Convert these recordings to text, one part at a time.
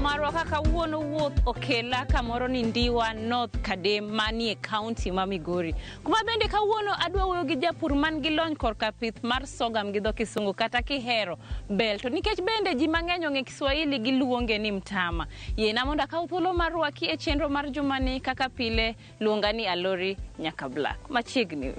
marwa kaka wuono wuoth okela kamoro ni Ndiwa North Kadem manie county ma Migori. Kuma bende kawuono adwa wuoyo gi japur man gi lony korka pith mar sogam gi dho Kisungu kata kihero bel. To nikech bende ji mang'eny ong'e Kiswahili giluonge ni mtama. Yena mondo akaw thuolo mar rwaki e chenro mar jumani kaka pile luonga ni Alori nyaka Black. Machiegni.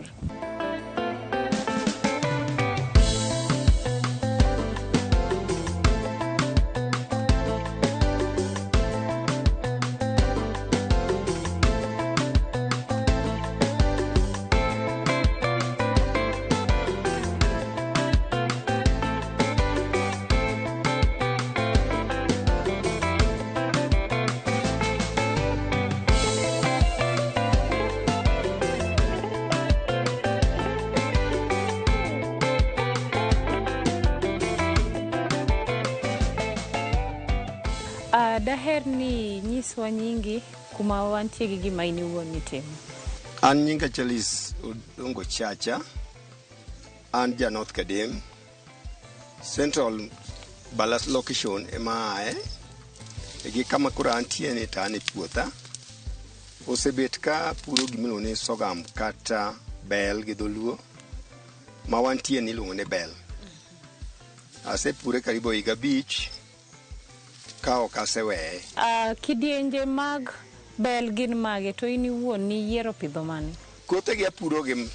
Daher ni nyiswa nyingi kuma wantie gi gima ini wuon nitimo. An nyinga Chalis Odongo Chacha. An ja North Kadem. Central Balas location emae. Egi kama kura antie ni tani puotha. Osebet ka puro gimilo ni sogam kata bel gi dholuo. Ma wantie ni luongo ne bel. Ase pure karibu higa beach. Kao kasewe. Kidienje mag bel gin mage to ini wuon ni yiero pidho mane? Kothe gi apuro gi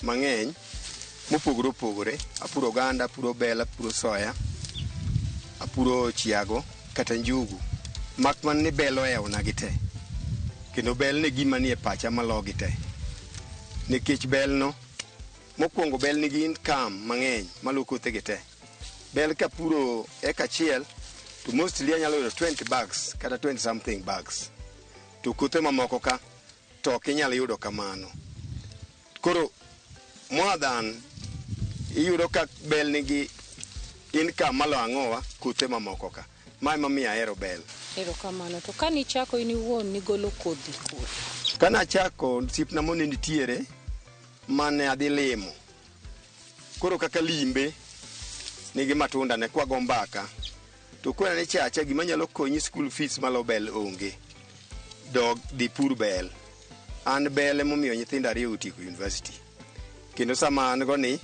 mang'eny mopogore opogore. Apuro oganda, apuro bel, apuro soya, apuro chiago kata njugu. Mak man ni bel oewna gi te. Kendo bel ni gima ni e pacha malo gi te. Nikech bel no, mokwongo bel ni gin kam mang'eny malo kothe gi te. Bel kapuro eka chiel, to mostly anyalo yudo 20 bags kata 20 something bags. To kothe mamoko ka to ok inyalo yudo kamano. Koro more than iyudo ka bel nigi income malo ang'owa kothe mamoko ka. Mae mamiyo ahero bel. Ero kamano. To kani chako ini wuon ni golo kodhi kuro? Kana chako sipna mone nitiere mane adhi limo. Koro kaka limbe nigi matunda ne kwago mbaka. To kwena ne chacha gima nyalo konyi school fees malo bel onge. Dog di pur bel. An bel emomiyo nyithindo ariyo otiko university. Kendo sama an go ni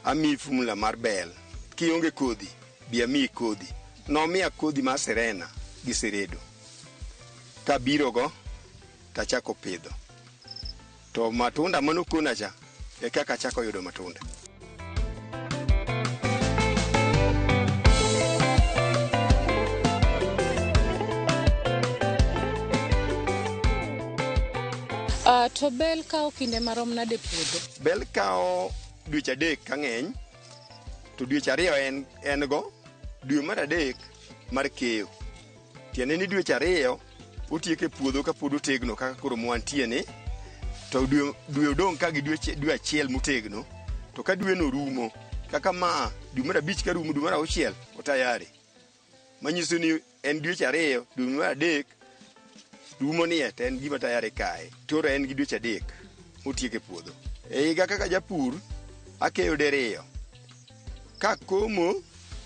ami formula mar bel. Kionge kodhi, bi ami kodhi. Nomiya kodhi mar Serena gi Seredo. Kabiro go tachako pidho. To matunda manokona cha e kaka chako yudo matunda. To bel kao kinde marom nade puodho? Bel kao dweche adek kang'eny. To dweche ariyo en go dwe mar adek mar keyo. Tiende ni dweche ariyo otieke puodho ka pod otegno kaka koro mwantie ni. To dwe odong' ka gi dwe achiel motegno. To ka dwe no rumo kaka ma dwe mar abich ka rumo dwe mar auchiel otayari. Manyiso ni en dweche ariyo dwe mar adek rumo ni et en gima tayari kae. Toro en gi dweche adek motieke puodho. E higa kaka japur akeyo diriyo. Ka komo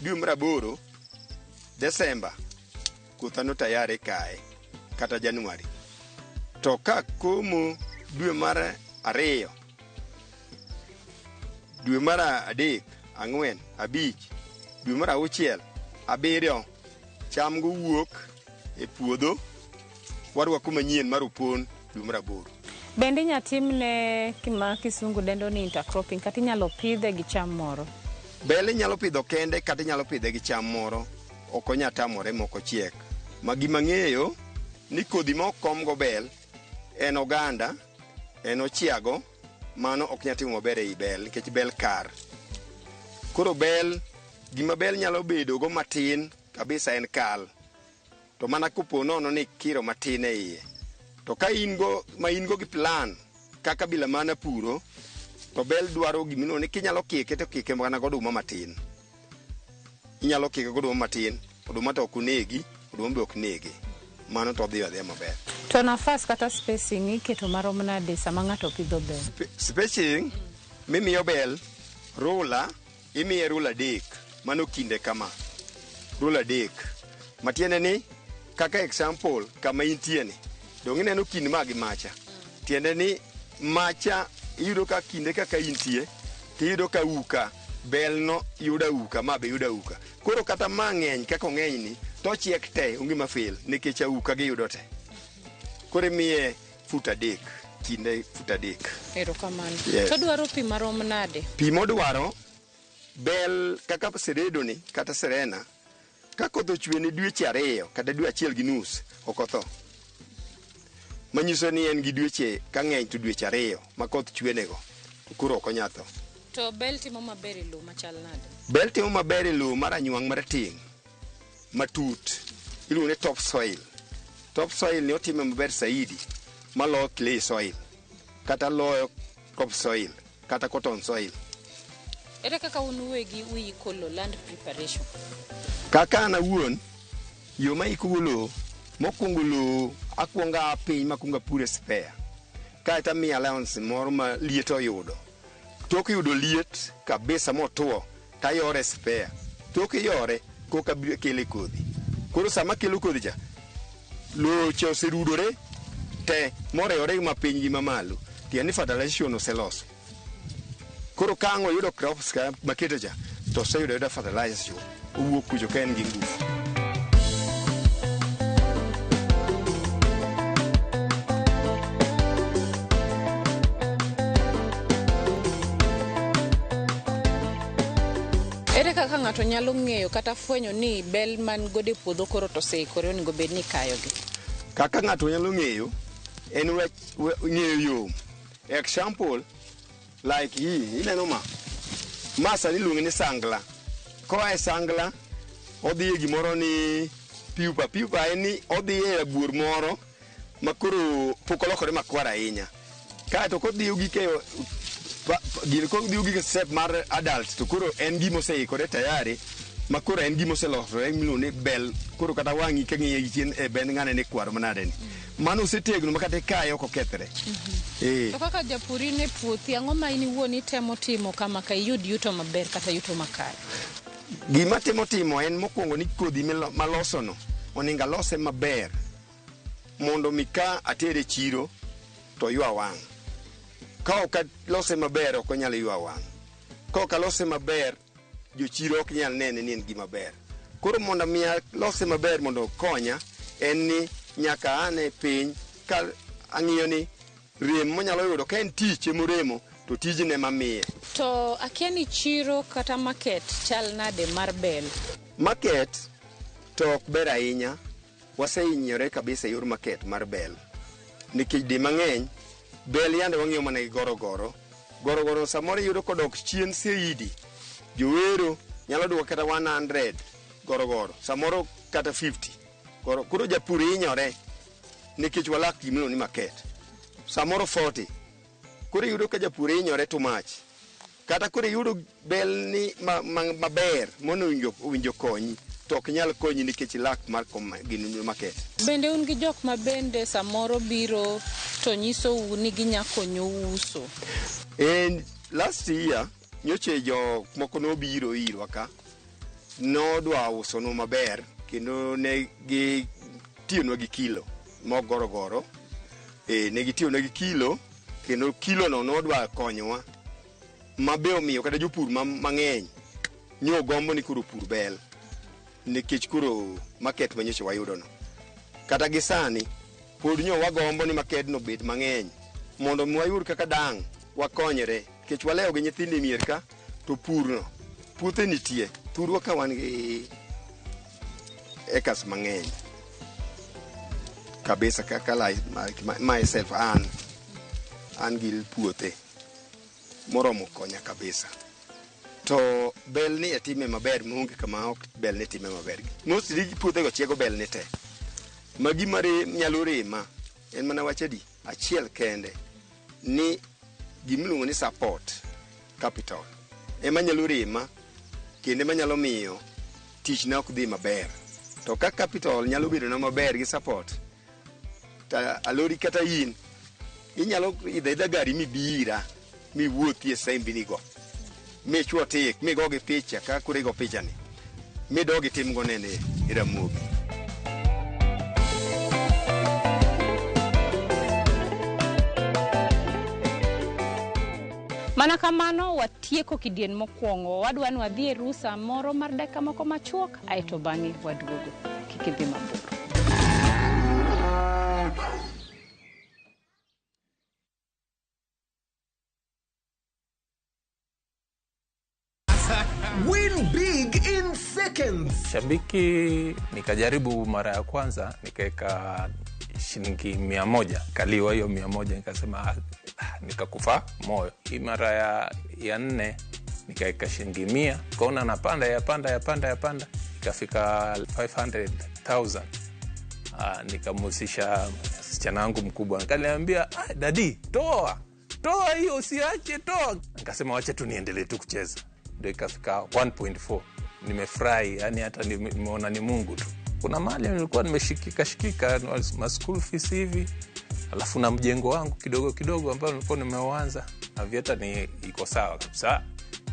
dwe mar aboro Desemba kuthano tayari kae kata Januari. To ka komo dwe mar ariyo, dwe mar adek, ang'wen, abich, dwe mar auchiel, abiriyo, cham go wuok e puodho. Warwako manyien mar opon dwe mar aboro. Bende nyatimne kima Kisungu dendo ni intercropping kata inyalo pidhe gi cham moro? Bel inyalo pidho kende kata inyalo pidhe gi cham moro. Ok onyatamore moko chiek. Ma gima ng'eyo ni kodhi ma okom go bel en oganda, en ochiago, mano ok nyatimo maber ei bel nikech bel kar. Koro bel, gima bel nyalo bedo go matin kabisa en kal. To mana kopo nono ni kiro matin e iye. To ka in go gi plan kaka bila mana puro, to bel dwaro gimino ni kinyalo kike to kike mana goduma matin. Inyalo kike goduma matin, oduma to ok onegi, oduma be ok negi. Mano to dhi adhiya maber. To nafas kata spacing iketo marom nade sama ng'ato pidho bel? Spacing mimiyo bel rula, imiye rula adek, mano kinde kama. Rula adek. Matiende ni kaka example kama intie ni dong ineno kinde magi macha tiende ni macha iyudo ka kinde kaka intie tiyudo ka uka bel no yuda uka ma be yuda uka koro kata mang'eny kaka ng'eny ni to chiek te onge mafil nikech uka gi yudo te koro miye fut 3 kinde fut 3. Erokamano. Yes. To dwaro pi marom nade? Pi modwaro bel kaka seredo ni kata serena ka koth ochwe ni dweche 2 kata dwe 1 gi nus ok otho. Manyiso ni en gi dweche ka ng'eny to dweche 2 ma koth chwenego koro ok onyatho. To bel timo maber e lowo machal nade? Bel timo maber e lowo mar anywang' marateng' matut iluongo ni top soil. Top soil ni otime maber saidi maloyo clay soil kata loyo top soil kata cotton soil. Ere kaka unuwegi uiko lowo land preparation? Kaka an awuon yo ma iko lowo mokwongo lowo akwonga piny makwonga pure spare kaeta miya allowance moro ma liet oyudo. Tok yudo liet kabisa motuo tayore spare. Tok yore koka kele kodhi. Koro sama kelo kodhi cha lowo cha oserudore te moreyore ma piny gi mamalo tiende fertilization oseloso. Koro kango yudo crops ka maketo cha to oseyudo fertilization owuok kucho ka en gi ngufu. Ere kaka ng'ato nyalo ng'eyo kata fwenyo ni bel man godo e puodho koro to oseikore onego bed ni ikayogi? Kaka ng'ato nyalo ng'eyo en ng'eyo yo. Example like hii ineno ma sani iluonge ni sangla. Koa e sangla odhi e gimoro ni piupa. Piupa en ni odhi e rabuor moro makoro pok olokore makwar ahinya. Kaeto kodhi gike step mar adult to koro en gima oseikore tayari makoro en gima oselosore miluongo ni bel. Koro kata wang'i ka ng'iye chien e bend ng'ane ni kwar manade ni. Mano osetegno makata ikayo ok okethre. To kaka japur in e puothi, ang'o ma in iwuon itemo timo kama ka iyud yuto maber kata yuto makare? Gima timo en mokwongo ni kodhi malosono oninga lose maber mondo mi ka atere chiro to ywa wang'. Ka ok lose maber ok onyal ywa wang'. Ka ok lose maber jochiro ok nyal nene ni en gima ber. Koro mondo mi lose maber mondo konya en ni nyaka ane piny ka ang'iyo ni rem monyalo yudo ka en tich emoremo to tijne mamiye. To akia ni chiro kata market chal nade mar bel? Market to ok ber ahinya. Wasehinyore kabisa yor market mar bel. Nikech di mang'eny bel yande wang'iyo mana gi gorogoro. Gorogoro samoro yudo kodok chien seidi. Jowero nyalo duoko kata 100 gorogoro. Samoro kata 50. Koro japur hinyore nikech walak gimiluongo ni market. Samoro 40. Koro yudo ka japur hinyore too much. Kata koro yudo bel ni maber mono winjo konyi to ok nyal konyi nikech lak mar gini market. Bende un gi jok ma bende samoro biro to nyiso ni ginyakonyo uso? Last year nyoche jok moko nobiro irwa ka nodwa uso no maber kendo ne gi tiyonwa gi kilo mogorogoro. Ne gitiyonwa gi kilo kendo kilo no nodwa konyowa mabe omiyo kata jopur mang'eny nyo gombo ni kuro pur bel nikech kuro market manyoche wayudo no. Kata gi sani pod nyo wagombo ni market no bed mang'eny mondo wayud kaka dang' wakonyre nikech walewo gi nyithindi mier ka to pur no puothe nitie thurwa ka wan gi ekas mang'eny kabisa kaka myself an gi puothe moromo konya kabisa. To bel ni etime maber monge kama ok bel ni time maber. Mostly puothe go chiego bel ni te. Magi mare nyalo rema en mana wachadi achiel kende ni gimiluongo ni support capital. Ema nyalo rema kende manyalo miyo tich na ok dhi maber. To ka capital nyalo bedo na maber gi support ta alori kata in inyalo idha gari mibira miwuothie sembini go michwo tik migo gi picha ka kure go picha ni midogi tim go nene Ramogi. Mana kamano watieko kidieny mokwongo. Wadwani wadhi e rusa moro mar dakika moko machuok aito bang'e waduogo. Kik idhi mabor. Win big in seconds. Shabiki nikajaribu mara ya kwanza nikaweka shilingi 100. Kaliwa hiyo 100 nikasema nikakufa moyo. Hii mara ya 4 nikaweka shilingi 100. Kaona napanda yapanda ikafika 500,000. Nikamusisha msichana wangu mkubwa. Akaniambia, "Daddy, toa hiyo usiache, toa." Nikasema wacha tu niendelee tu kucheza. Ndio ikafika 1.4. Nimefurahi, yani hata nimeona ni Mungu tu. Kuna mahali nilikuwa nimeshikika ma school fees hivi, alafu na mjengo wangu kidogo ambao nilikuwa nimeuanza. Avieta ni iko sawa kabisa.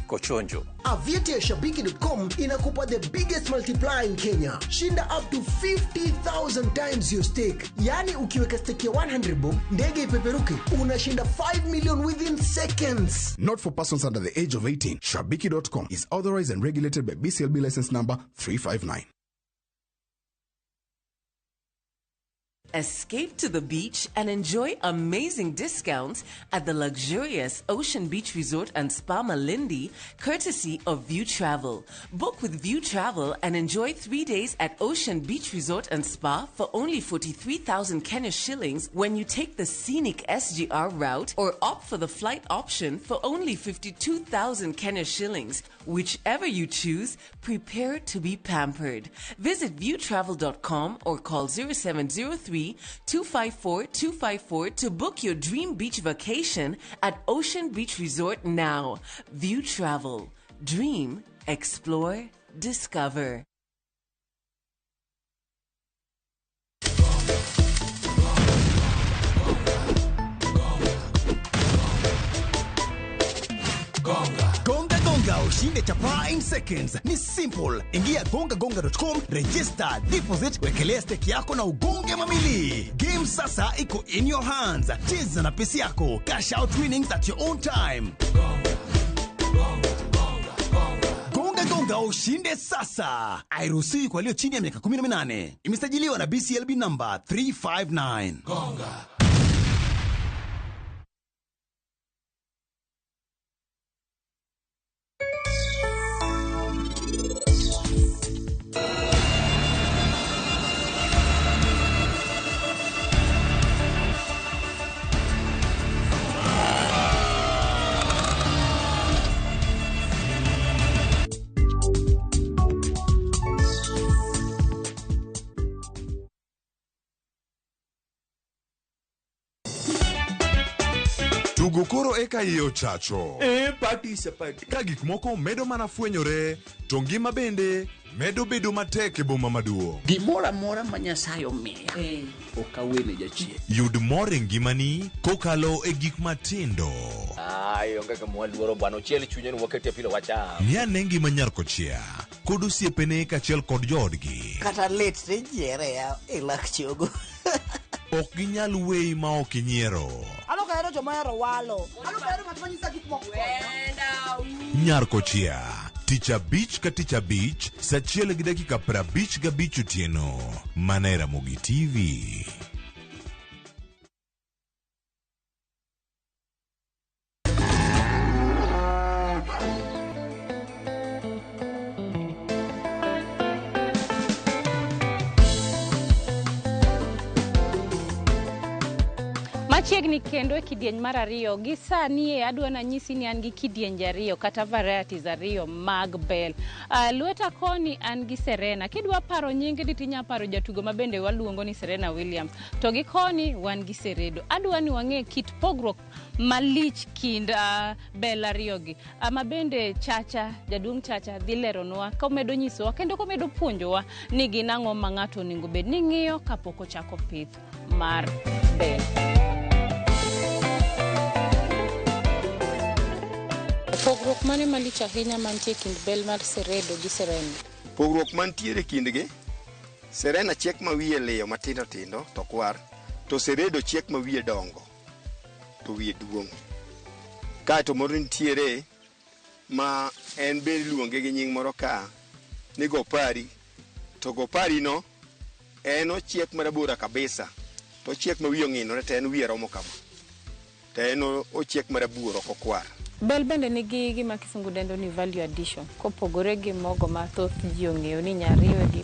Iko chonjo. Avieta ya Shabiki.com inakupa the biggest multiplier in Kenya. Shinda up to 50,000 times your stake. Yani ukiweka stake ya 100 bob, ndege ipeperuke, unashinda 5 million within seconds. Not for persons under the age of 18. Shabiki.com is authorized and regulated by BCLB license number 359. Escape to the beach and enjoy amazing discounts at the luxurious Ocean Beach Resort and Spa Malindi, courtesy of View Travel. Book with View Travel and enjoy 3 days at Ocean Beach Resort and Spa for only 43,000 Kenya shillings when you take the scenic SGR route, or opt for the flight option for only 52,000 Kenya shillings. Whichever you choose, prepare to be pampered. Visit viewtravel.com or call 0703-254-254 to book your dream beach vacation at Ocean Beach Resort now. View Travel. Dream, explore, discover. Gonga ushinde chapa in seconds. Ni simple. Ingia gongagonga.com, register, deposit, wekelea stake yako na ugonge mamili. Game sasa iko in your hands. Cheza na pesa yako. Cash out winnings at your own time. Gonga ushinde sasa. Hairuhusiwi kwa walio chini ya miaka 18. Imesajiliwa na BCLB number 359. Gonga. Tugo koro eka iyo chacho. Participate. Ka gik moko medo mana fwenyore, to ngima bende medo bedo matek e boma maduong'. Gimora mora ma Nyasaye omiya. Okawene jachie. Yud mor e ngimani kokalo e gik matindo. Onge ka mwaluoro bwana ochiel chunye ni wakati pile wacha. Mia nengi manyar kochia. Kod osiepene kachiel kod joodgi. Kata let te jiere ya lak chogo. Ok ginyal weyi ma ok inyiero. Ano kaero joma hero walo. Ano kaero ng'at manyisa gik moko. Nyar kochia. Ticha Beach ka Ticha Beach, sachiel gi dakika 55 otieno. Manera Mogi TV. Machiegni kendo e kidieny mar ariyo. Gi sani adwa na nyisi ni an gi kidienje ariyo kata varieties ariyo mag bel. Lweta koni an gi Serena. Kidwa paro nyingi ni tinya paro jatugo ma bende waluongo ni Serena Williams. To gi koni wan gi Seredo. Adwa ni wang'e kit pogruok malich kind bel ariyo gi. Ma bende Chacha, jaduong' Chacha dhi leronwa ka omedo nyisowa kendo ka omedo puonjowa ni gin ang'o ma ng'ato onego bed ni ng'iyo kapok ochako pith mar bel. Pogruok mane malich ahinya mantie kind bel mar Seredo gi Serena? Pogruok mantiere kindgi, Serena chiek ma wiye liyo matindo tindo to kwar, to Seredo chiek ma wiye dongo to wiye duong'. Kaeto moro nitiere ma en be iluonge gi nying moro ka ni gopari. To gopari no en ochiek marabora kabisa. To ochiek ma wiye ong'inore to en wiye romo kama. To en ochiek marabora ok okwar. Bel bende nigi gima kisungu dendo ni value addition. Kopogore gi mogo mathoth ji ong'eyo ni nyariwe gi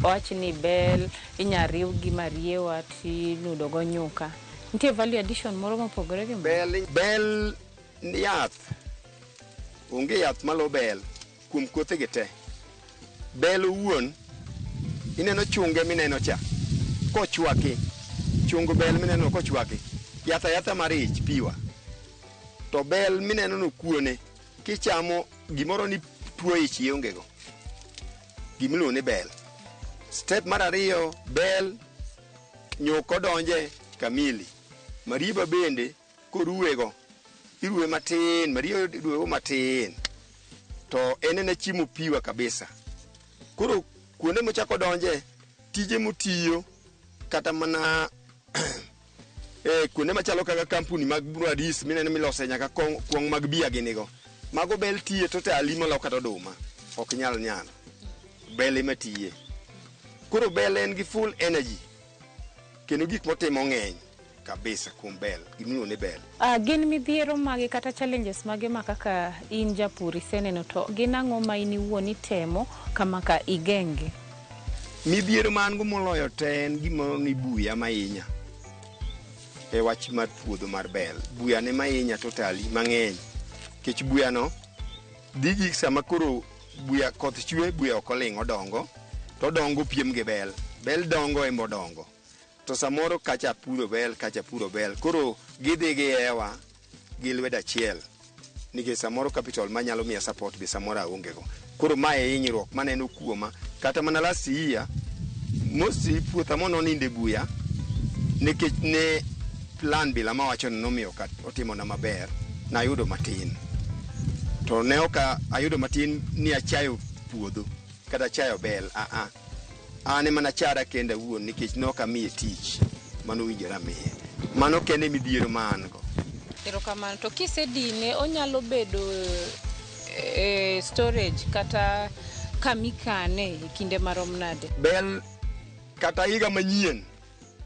wach ni bel inyariw gi mariewa tinudo go nyuka. Nitie value addition moro mopogore gi bel yath. Onge yath malo bel kuom kothe gi te. Bel owuon ineno chunge mineno cha kochwaki. Chung bel mineno kochwaki. Yatha marich piwa. To bel mineno no kuone kichamo gimoro ni tuo ich iongego. Gimiluongo ni bel. Step mar ariyo, bel nyuko donje kamili. Marieba bende koruwego iruwe matin, marieba iruwego matin. To enene chiemo piwa kabisa. Koro kuonde mochako donje tije mutiyo kata mana kuonde machalo kaka kampuni mag Brwadis mineno milose nyaka kuong mag bia ginigo. Mago bel tiye to te alimo lo kata oduma. Ok nyal. Bel ema tiye. Koro bel en gi full energy. Kendo gik motimo ng'eny kabisa kuom bel. Gimiluongo ni bel. Gin midhiero mage kata challenges mage ma kaka in japur iseneno to gin ang'o ma in iwuon itemo kama ka igenge? Midhiero man go moloyo te en gimoro ni buya mahinya. E wach mar puodho mar bel. Buya ne mahinya totally mang'eny. Kech buya no digi sama koro buya koth chwe buya okoling odongo. To dongo piem gi bel. Bel dongo embo dongo. To samoro kacha puro bel. Koro gidhi gi ewa gi lwedo achiel. Nikech samoro capital manyalo miya support be samoro aongego. Koro mae hinyruok maneno kuoma. Kata mana last year mosi puotha mono ninde buya. Nikech ne plan bila mawacho ni nomiyo kat otimo na maber. Na ayudo matin. To ne oka ayudo matin ni achayo puodho. Kata chayo bel. Ane mana chara kenda wuon nikech noka miye tich mano winjora miye. Mano kende midhiero man go. Erokamano. To kisedine onyalo bedo storage kata kamikane e kinde marom nade? Bel kata higa manyien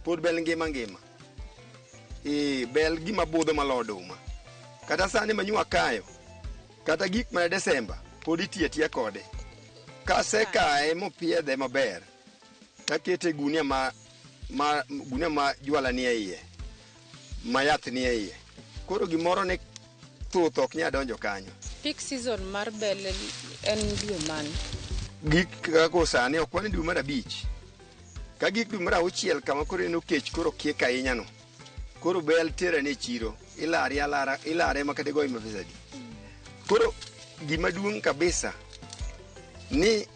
pod bel ngima. Bel gima budho malo oduma. Kata sani manyua kayo. Kata gik mana Desemba pod itiya kode. Kasekae mopiedhe maber. Takete gunia ma jwala ni iye. Ma yath ni iye. Koro gimoro ne thuth ok nya donjo kanyo. Peak season mar bel en dwe mane? Gik kako sani ok wani dwe mar 5. Ka gik dwe mar 6 kama koro eno kech koro kiek ahinya no. Koro bel tere ne chiro. Ilare makate goyi mafisadi. Koro gima duong' kabisa ni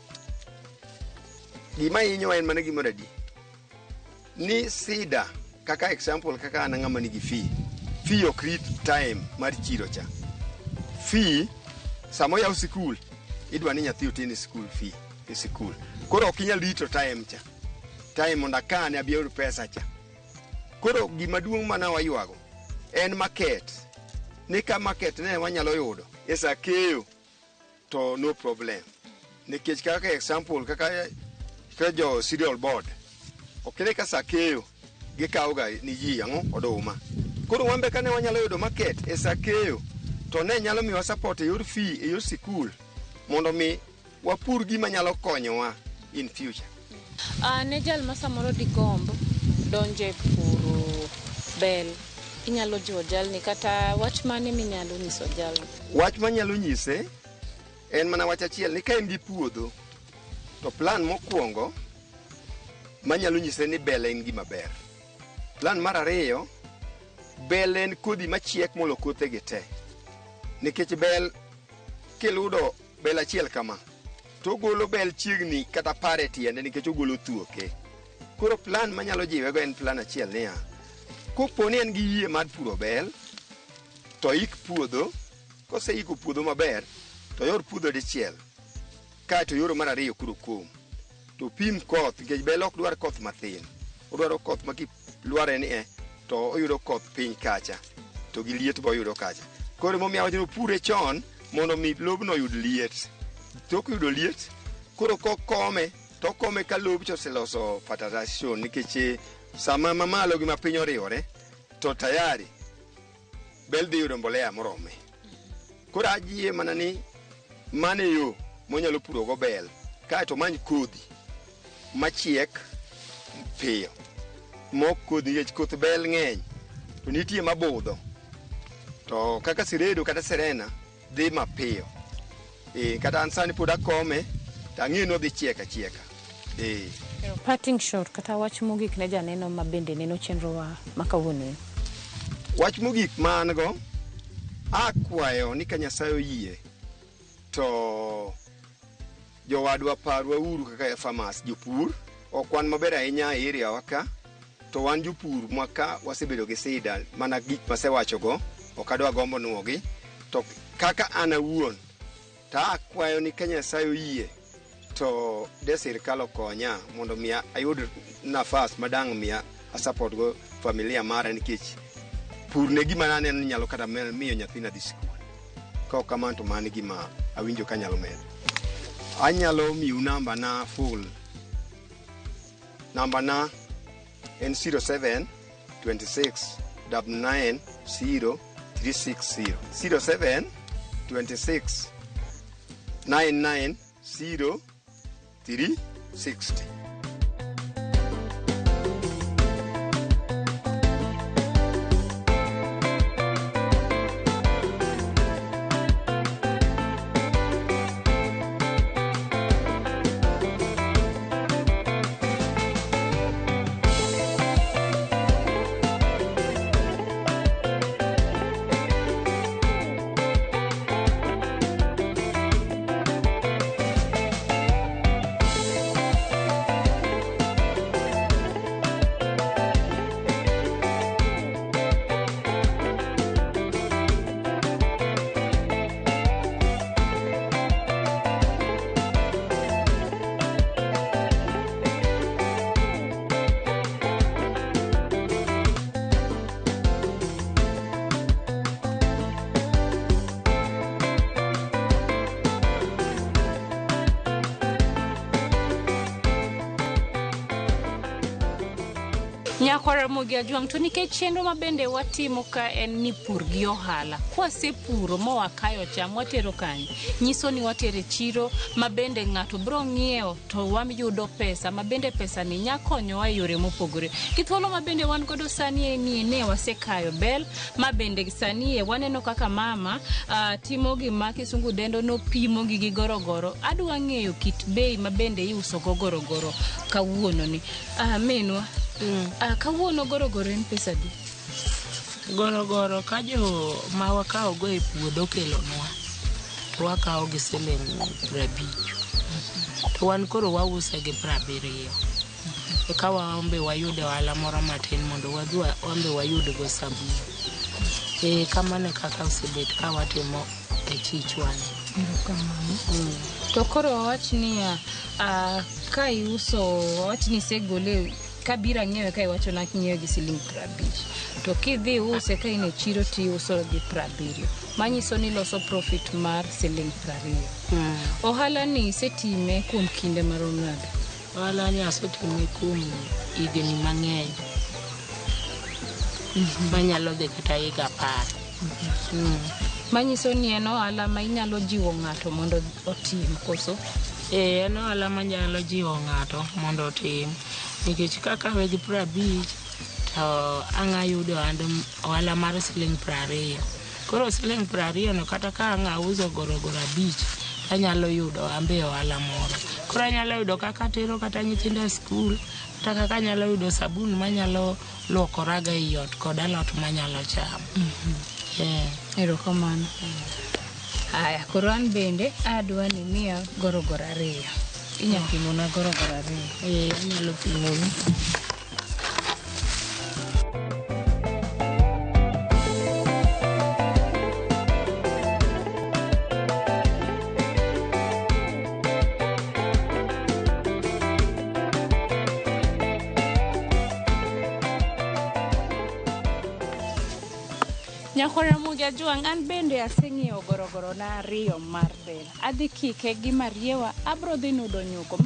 gima hinyo en mana gima radi. Ni sida kaka example kaka an ng'ama nigi fee ok rit time mar chiro cha. Fee samo yaw sikul idwa ni nyathi otine school fee e sikul. Koro ok inyal rito time cha. Time monda kane abiyud pesa cha. Koro gima duong' mana waywago en market. Ni ka market ne wanyalo yudo esa keyo to no problem. Nikech kaka example kaka jo cereal board okene ka sakeyo gikawga ni ji ang'o oduma. Koro wambe kane wanyalo yudo market e sakeyo to ne nyalo miwa support e yor fee e yor sikul mondo mi wapur gima nyalo konyowa in future. Ne jal ma samoro digomb donje puro bel inyalo jiwo jalni kata wach mane minyalo nyiso jalni? Wach manyalo nyise en mana wach achiel ni ka en gi puodho to plan mokwongo manyalo nyise ni bel en gima ber. Plan mar ariyo, bel en kodhi machiek molo kothe gi te. Nikech bel kiludo bel achiel kama to golo bel chiegni kata pare tiende nikech ogolo thuoke. Koro plan manyalo jiwego en plan achiel niya, koponi en gi yie mar puro bel to ik puodho. Koseiko puodho maber to yor puodho dichiel. Kaeto yoro mar ariyo kuro kom. To pim koth nikech bel ok dwar koth mathin. Odwaro koth ma kilware ni to oyudo koth piny kacha. To gi liet bo oyudo kacha. Koro momiyo wachno pure chon mondo mi lobno yud liet. Tok yudo liet, koro kokome, to kome ka lobcho oseloso fertilization nikech sama mamalo gi mapiny oriwore to tayari bel dhi yudo mbolea morome. Koro ajie mana ni mane yo monyalo puro go bel, kaeto many kodhi machiek piyo. Mok kodhi nikech koth bel ng'eny, to nitie mabudho. To kaka siredo kata serena dhi mapiyo. Kata an sani pod akome, to ang'eyo ni odhi chieka. Parting shot kata wach mogik ne janeno mabende neno chenro wa makawuono. Wach mogik man go, akwayo ni ka Nyasaye oyie to jowadwa parwa uru kaka farmers, jopur ok wan maber ahinya e area waka, to wan jopur maka wasebedo gi sida mana gik masewachogo, ok adwa gombo nuogi, to kaka an awuon to akwayo ni ka Nyasaye oyie to de sirkal okonya mondo miya ayud nafas madang' miya asupport go familia mara, nikech pur ne gima naneno ni nyalo kata miyo nyathina dhi skul. Kaok kamano to mano gima awinjo ka nyalo medo. Anyalo miu namba na full. Namba na en 07 26 99 0 360 07 26 99 0 360. Nyakwara Mogi Ajwang', to nikech chenro mabende watimo ka en ni pur gi ohala. Kwasepuro mowakayo cham watero kanyo, nyiso ni watere chiro mabende ng'ato bro ng'iewo to wayudo pesa, mabende pesa ni nyakonyowa e yore mopogore. Kithuolo mabende wan godo sani ni ne wasekayo bel, mabende sani waneno kaka mama timo gima kisungu dendo no pimo gi gorogoro. Adwa ng'eyo kit bei mabende iuso go gorogoro kawuono ni. Menwa kawuono gorogoro en pesa di? Gorogoro ka jo ma wakawo go e puodho kelonwa, to wakawo gi siling 50. To wan koro wause gi 70. Eka wambe wayude ohala moro matin mondo wambe wayud go sabun. Kamano kaka osebet ka watimo e chichwani. To koro wawach ni ka iuso, wawach ni segole kabira ng'iewe ka iwacho na ng'iewe gi siling 50, to kidhi use ka ine chiro ti uso gi 70, manyiso ni loso profit mar siling 20. Ohala ni isetime kuom kinde marom nade? Ohala ni asetime kuom higni mang'eny, manyalo dhi kata higa 10. Manyiso ni en ohala ma inyalo jiwo ng'ato mondo otim koso? En ohala manyalo jiwo ng'ato mondo otim, nikech kaka we gi 50 to anga yudo ohala mar siling 20. Koro siling 20 no kata ka anga uso gorogoro 5, anyalo yudo ambe ohala moro. Koro anyalo yudo kaka tero kata nyithindo skul, kata kaka anyalo yudo sabun manyalo luokoraga ei ot kod alot manyalo chamo. Erokamano. Aya, koro an bende adwa ni miya gorogoro 2. Inyalo pimona gorogoro 2? Anyalo pimoni. Nyakore Mugi Ajuang, an bende aseng'iewo gorogoro na ariyo mar del. Adhi kike gi mariewa, abro dhi nudo nyuka,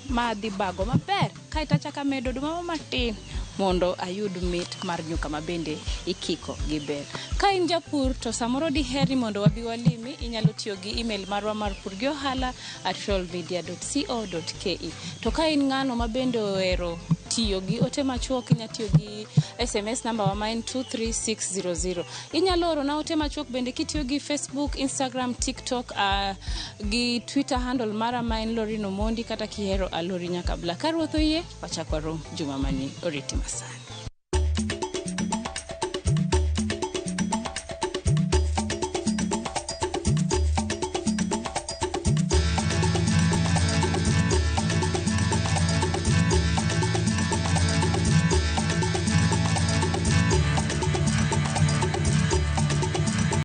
ma adhi bago maber, kaita chaka medo oduma matin mondo ayud mit mar nyuka ma bende ikiko gi bel. Ka in japur to samoro diheri mondo wabi walimi, inyalo tiyo gi email marwa mar purgiohala@royalmedia.co.ke. To ka in ng'ano ma bende ohero tiyo gi ote machuok, inya tiyo gi SMS namba wa main 23600. Inyalo oro na ote machuok bende kitiyo gi Facebook, Instagram, TikTok, gi Twitter handle mara main Lorino Mondi, kata kihero Alori Nyakabla. Karuotho yie, wachako rom juma mani oriti masani.